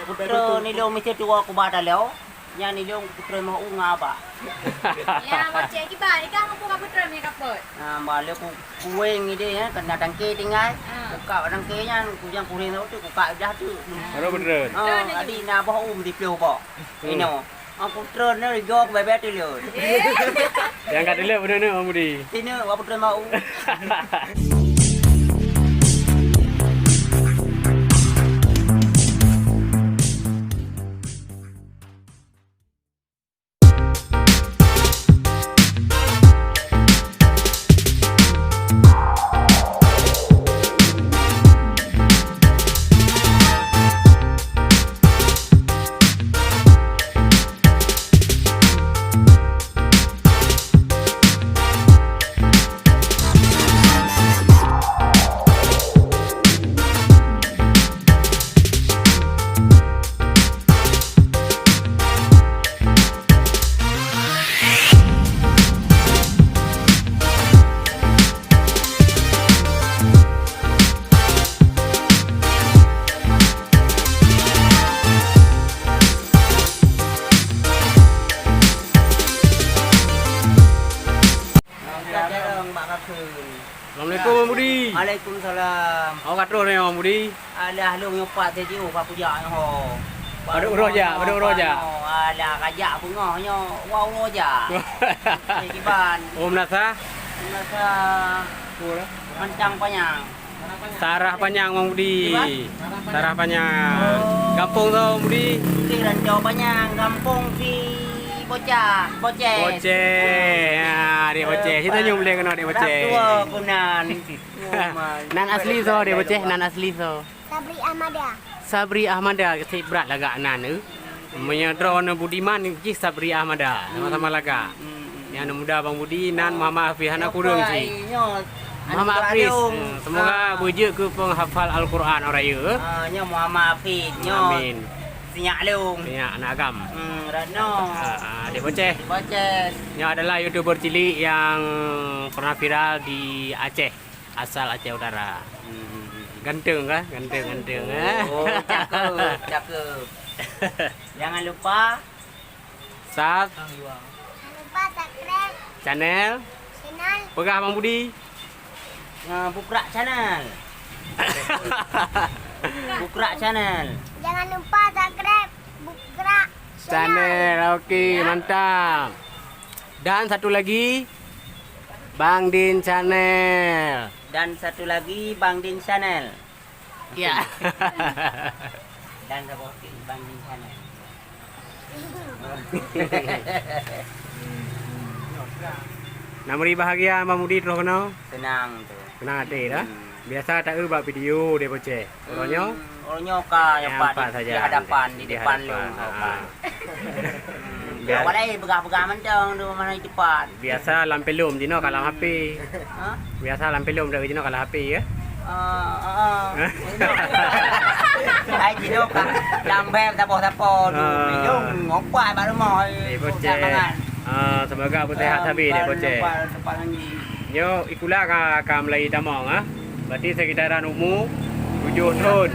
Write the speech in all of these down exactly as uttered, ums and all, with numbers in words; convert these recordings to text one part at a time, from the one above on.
Putra nilong mesti tuwo kuba talo. Nyan nilong putra mau ngon abah. Ya, macam kiban, ni kan mumpung ka putra ni kapot. Nah, bale ku kueng ide ya, kena tangke tinggai. Ha. Buka tangke nyan, kujang kuring tu, buka dah tu. Baru betul. Ha, tadi na boh um di piôh boh. Hmm. Ino. Aku tron ni jok bebek tu lho. Yang kat dulu betul ni Bang Budi. Sini aku tron mau. Assalamualaikum, Bang Budi. Waalaikumsalam. Awak ka troh ni, Bang Budi? Alah, lôn nyoe pat saja, oh, ka kujak nyoe ho. Padum uroe jak, padum uroe jak. Alah, ka jak beungoh nyoe, wah uroe jak. Eh, kiban. Oh, meunasah? Meunasah. Mancang panyang. Sarah Panyang, Bang Budi. Kiban? Sarah Panyang. Oh. Gampông soe, Bang Budi? Di Rancau Panyang, gampông si Bocah, Boceh. Boceh. Ha, Dek Boceh. Cerita nyoe boleh kena Dek Boceh. Dak tua kunan. Nan asli soe, Dek Boceh? Nan asli soe? Sabri Ahmada. Sabri Ahmada, keutik brat lagak nan, eh. Meunyoe droeneuh Budiman, jih Sabri Ahmada. Sama-sama lagak. Hmm, hmm, hmm. Nyang muda Bang Budi, nan Muhammad Hafiz, hana kureueng cit. Muhammad Hafiz, eh, semoga beujeuet keu penghafal Al-Quran orang raya, eh. Ah, nyoe Muhammad Hafiz, nyoe. Amin. Sinyak lông. Sinyak anak agam. Hmm, Ratno. Ah, ah, Dek Boceh. Boceh. Nyoe adalah YouTuber cilik yang pernah viral di Aceh. Asal Aceh Utara. Hmm. Ganteng kah? Ganteng, ganteng, eh. Oh, cakep, cakep. Jangan lupa sub-, jangan lupa subscribe channel. Channel. Peugah Bang Budi. Nah, Bukrak Channel. Bukrak Channel. Jangan lupa subscribe Bukrak Channel. Channel. Oke, mantap. Dan satu lagi, Bang Din Channel. Dan satu lagi, Bang Din Channel. Ya. Dan satu lagi, Bang Din Channel. Nah, meuri bahagia Bang Budi troh keunoe? Senang tu. Senang até dah. Hmm. Biasa taeu bak video Dek Boceh. Uroe nyoe? Hmm, uroe nyoe ka nyoe pat di hadapan, di depan lôn. Ha. Hmm, awak laén peugah-peugah mantong tu mana tepat. Biasa lam filem jinoe ka lam H P. Ha? Biasa lam filem dak jinoe ka lam H P ya. Ah, ah, ah. Hai jinoe ka lam beb sapo-sapo tu. Ah. Jom ngopat bak rumoh. Eh, Boceh. Ah, semoga beuteuhat sabe Dek Boceh. Nyoe ikula ka, ka mulai tamong, ha. Berarti sekitaran umu tujoh thon.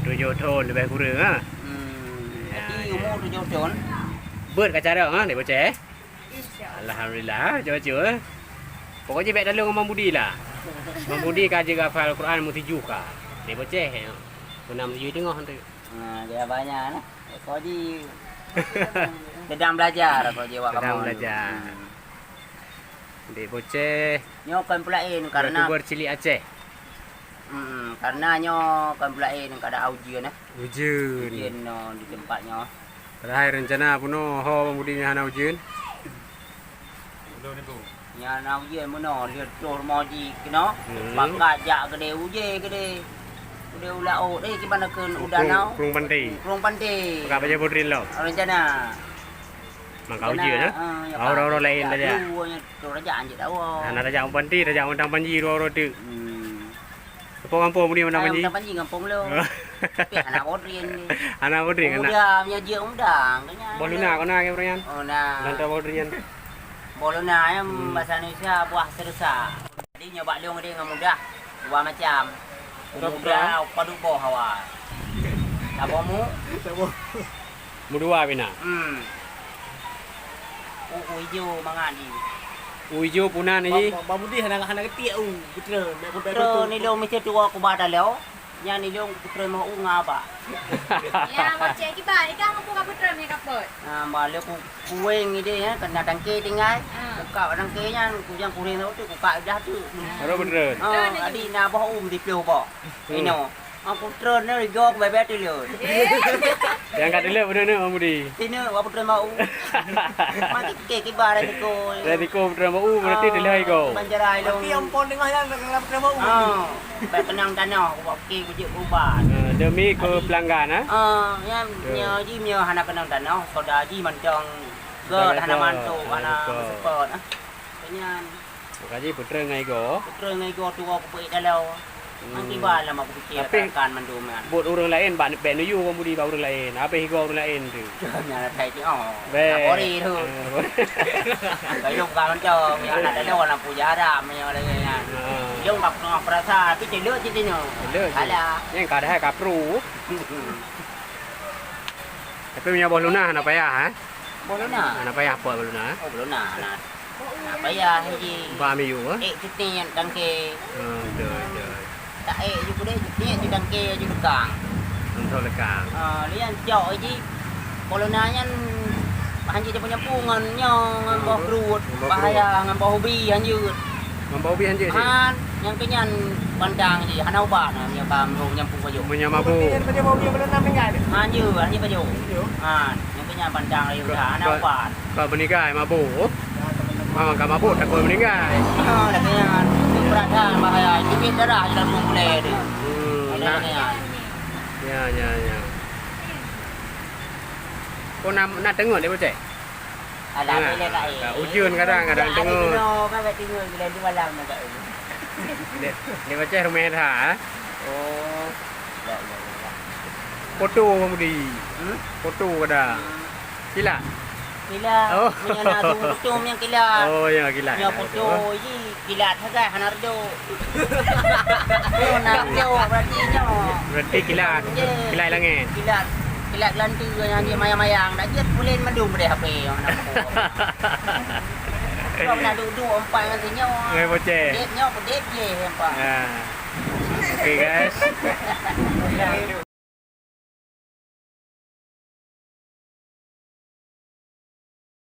Tujoh thon lebih kurang, ha. Hmm. Jadi umu tujoh thon. Beuet ka carông, ha, Dek Boceh, eh? Insya Allah. Alhamdulillah, ha, cucu, eh. Pokoknya baik dalam Bang Budi lah. Bang Budi ka jeuet hafal Al-Quran meutujoh ka. Dek Boceh, eh. Pernah meutujoh tengok tu. Ha, dia banyak lah. Kau ji sedang belajar, kau ji awak kamoe. Sedang belajar. Hmm. Dek Boceh. Nyoe kon peulaén karena YouTuber cilik Aceh. Hmm, karena nyoe kon peulaén kada ujeuen eh. Ujeuen. Ujeuen nyoe di tempat nyoe. Padahai rencana bunoe ho Bang Budi nyan hana ujeuen. Nyan na ujeuen bunoe, lheueh troh rumoh jih keunoe. Hmm. Pakat jak keudeh uje keudeh. Keudeh u laôt eh kiban keu u danau. Krueng Panti. Krueng Panti. Pakat bajée bodrin lom. Rencana. Mangka ujeuen, eh? Ah, ya, orang-orang lain saja. Dua nya tu raja anjing tahu. Nah, raja Panti, raja Padang Panji dua orang tu. Hmm. Apa kampung ni Padang Panji? Padang Panji kampung lu. Tapi anak bodrin ni. Anak bodrin, anak. Muda, punya jeuet muda, makanya. Boh luna kau nak ke Brian? Oh, nah. Dan tak bodrin. Boh luna, ya, hmm, bahasa Indonesia buah serusa. Jadi nyoe bak lôn deh ngon mudah dua macam. Mudah, mudah, padub boh hawa. Apa mu? Siapa? Mudua bina. Hmm. Oh, oh, ijo mangat ni. Oh, ijo puna ni. Ba-, ba-, Bang Budi hana, hana ketiek, oh, putra. Putra ni lo mesti tua ku ba daleo. Nyan ni lo putra mau unga ba. Ya, macam kiban, ni kan muka putra ni kapot. Nah, ba le ku kueng ide ya, kena tangke tinggai. Ha. Buka tangke nyan, kujang kuring tu, buka dah tu. Baru betul. Ha, adi na boh um di pioh boh. Hmm. Ino. Aku treun ni, gok bebet tu lho. Yang kat dulu betul ni, Bang Budi. Sini, wak putra mau. Mati ke kibar resiko. Resiko putra mau, berarti dia lihai kau. Banjarai lo. Tapi yang pon tengah yang dalam putra mau. Ah, baik kenang tanah, wak ke bujik berubah. Ah, demi ke pelanggan, ah? Ah, yang nyo ji nyo hana kenang tanah, soda ji mantong. Gol hana mantu, hana support, ah. Kenyan. Maka ji putra ngai go. Putra ngai go tu aku peuék dalau. Hmm. Nanti ba lama aku fikir. Tapi akan mandum kan. Buat orang lain bak bek nuyu Bang Budi bak orang lain. Habis go orang lain tu. Jangan ada itu. Oh. Bek. Kapori tu. Ah, kapori. Kalau bukan macam yang ada dalau nak puja haram yang ada kan. Ah. Dia tak pernah perasa tapi celok je tino. Celok je. Alah. Yang kadang kapru. Tapi punya boh luna nak payah eh. Boh luna. Nak payah puak boh luna eh. Oh, boh luna. Nah. Nah, payah ji. Ba miyu eh. Eh, cuti yang tangke. Oh, betul, betul. Tak eh, ju kude cuti yang tangke ju lekang. Untuk lekang. Ah, lian cok ji. Boh luna nyan hanjeuet nyapu-nyapu ngon nyoe ngon boh keruwet. Ngon boh keruwet. Bahaya ngon boh ubi hanjeuet. Ngon boh ubi hanjeuet ji. Han, nyang keu nyan pantang ji, hana ubat na, meunyoe ka meurueng nyampuk pajoh. Meunyoe mabuk. Hanjeuet, hanjeuet pajoh. Han, nyang keu nyan pantang ji, hana ubat. Ka meuninggai mabuk. Ha, ka mabuk takot meuninggai. Ha, lagèe nyan. Berat that bahaya. Jeuet darah dalam mulut dia. Hmm, nah. Lagèe nyan. Ya, ya, ya. Oh, na, na teungeut lé bocah? Alah, boleh, Kak, eh. Ujeuen kadang, kadang teungeut. Keunoe, kan, Kak, teungeut, bila dua malam, Kak, eh. Dek, dek bocah rumah dah, eh? Oh. Ya, ya, ya, ya. Foto Bang Budi. Hmm? Foto kadang. Hmm. Kilat? Kilat. Oh. Meunyoe na tu foto nyang kilat. Oh, ya, kilat. Nyoe foto ji. Kilat sagai hana reudôk. Nyoe na reudôk berarti nyoe. Berarti kilat. Ya. Kilat langét. Kilat, kilat geulanteu nyan jih mayang-mayang. Dak jeuet pulen mandum deh H P nyoe na. Kau na duek-duek empat ngon si nyoe. Ngai boceh. Dep nyoe, dep je empat. Ya. Oke, guys.